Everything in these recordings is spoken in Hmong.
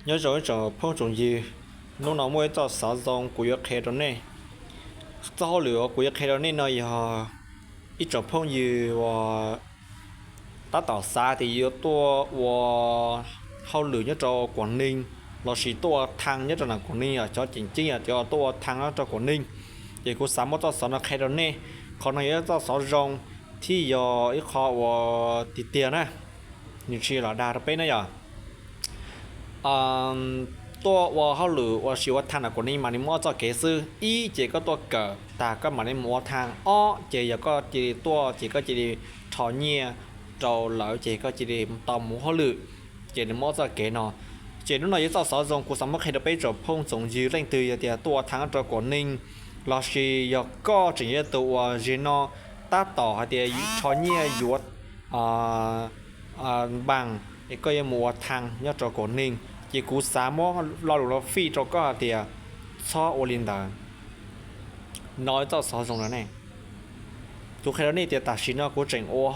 Nyob zoo ib tsoom phooj tsoom ywg, hnub no muaj ib txoj xov zoo kuv yuav qhia rau nej. Txoj hauj lwm uas kuv yuav qhia rau nej no yog ib tsoom phooj ywg uas tab tom xav tias yuav tuaj ua hauj lwm nyob rau Quảng Ninh, lossis tuaj ua thaj nyob rau nram Quảng Ninh, yog cov ceem ceeb yog tias tuaj ua thaj nyob rau Quảng Ninh, ces kuv xav muab txoj xov no qhia rau nej. Qhov no yog ib txoj xov zoo thiab yog ib qho uas tiag tiag na, nws tsis los dag rau peb na yom. Tuaj ua hauj lwm ua si ua thaj nram Quảng Ninh mas nws muaj ob txoj kev xwb. Ib ces koj tuaj kawm tag koj mam li mus ua thaj. Ob ces yog koj cia li tuaj ces koj cia li rho nyiaj rau lawv ces koj cia li tau mus hauj lwm. Ces nws muaj ob txoj kev no. Ces hnub no yog txoj xov zoo kuv xav muab qhia rau peb tsoom phooj tsoom ywg leej twg yog tias tuaj ua thaj rau Quảng Ninh, lossis yog koj tseem yog tus uas zig no tab tom hais tias rho nyiaj yuav npaas es koj yuav mus ua thaj nyob rau Quảng Ninh, ces kuv xav muab lo lus no fij rau koj hais tias txhob ua li ntawd. No txoj xov zoo no ne, kuv qhia rau nej tias tam sim no kuv tseem ua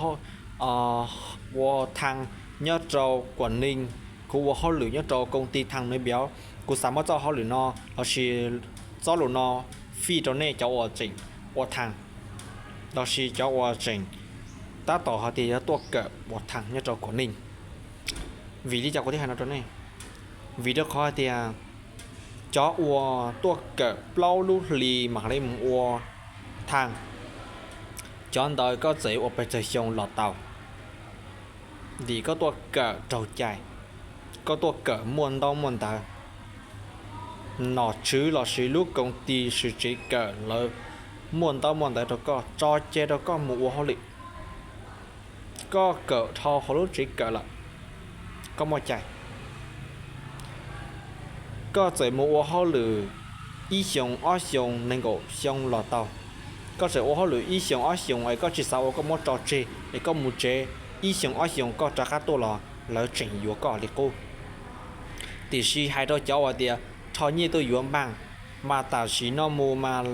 ua thaj nyob rau Quảng Ninh, kuv ua hauj lwm nyob rau công ty thaj nws biav. Kuv xav muab txoj hauj lwm no lossis txoj lus no fij rau nej cov uas tseem ua thaj, lossis cov uas tseem tab tom hais tias yuav tuaj kawm ua thaj nyob rau Quảng Ninh. Vim li cas kuv thiaj hais no rau nej? Vim rau qhov hais tias cov uas tuaj kawm plaub lub hlis mam li mus ua thaj, cov ntawd koj txawm ua pes tsawg xyoo los tau, vim koj tuaj kawm raug cai, koj tuaj kawm muaj ntaub muaj ntawv. Nom tswv lossis lub công ty tsev kawm lawv muaj ntaub muaj ntawv rau koj, tso cai rau koj mus ua hauj lwm. Koj kawm dhau hauv lub tsev kawm lawm, koj muaj cai, koj txawm mus ua hauj lwm ib xyoos ob xyoos nees nkaum xyoo los tau. Koj txawm ua hauj lwm ib xyoos ob xyoos es koj tsis xav ua, koj muab tso tseg es koj mus tsev, ib xyoos ob xyoos koj rov qab tuaj los lawv tseem yuav koj li qub. Tiam sis hais rau cov uas tias rho nyiaj tuaj yuav npaas, mas tam sim no mus mas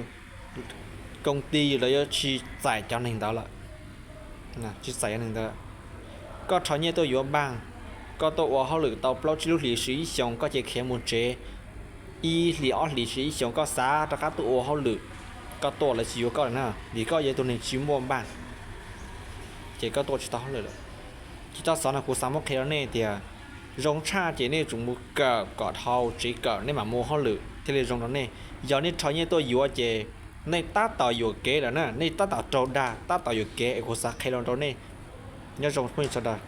công ty lawv yuav tsis txais cov neeg ntawd lawm. Tsis txais cov neeg ntawd. Koj rho nyiaj tuaj yuav npaas, koj tuaj ua hauj lwm tau plaub tsib lub hlis sis ib xyoos koj cia li khiav mus tsev, ib hlis ob hlis sis ib xyoos koj xav rov qab tuaj ua hauj lwm, koj tuaj lawv tsis yuav koj lawm na, vim koj yog tus neeg tsis muaj npaas, ces koj tuaj tsis tau hauj lwm lawm. Ces txoj xov no kuv xav muab qhia rau nej tias zoo tshaj ces nej tsum mus kawm kom dhau tsev kawm nej mam mus hauj lwm thiaj li zoo rau nej. Yog nej rho nyiaj tuaj yuav ces nej tab tom yuam kev lawm na, nej tab tom raug dag tab tom yuam kev es kuv xav qhia los rau nej. Nyob zoo phooj ywg sawv daws.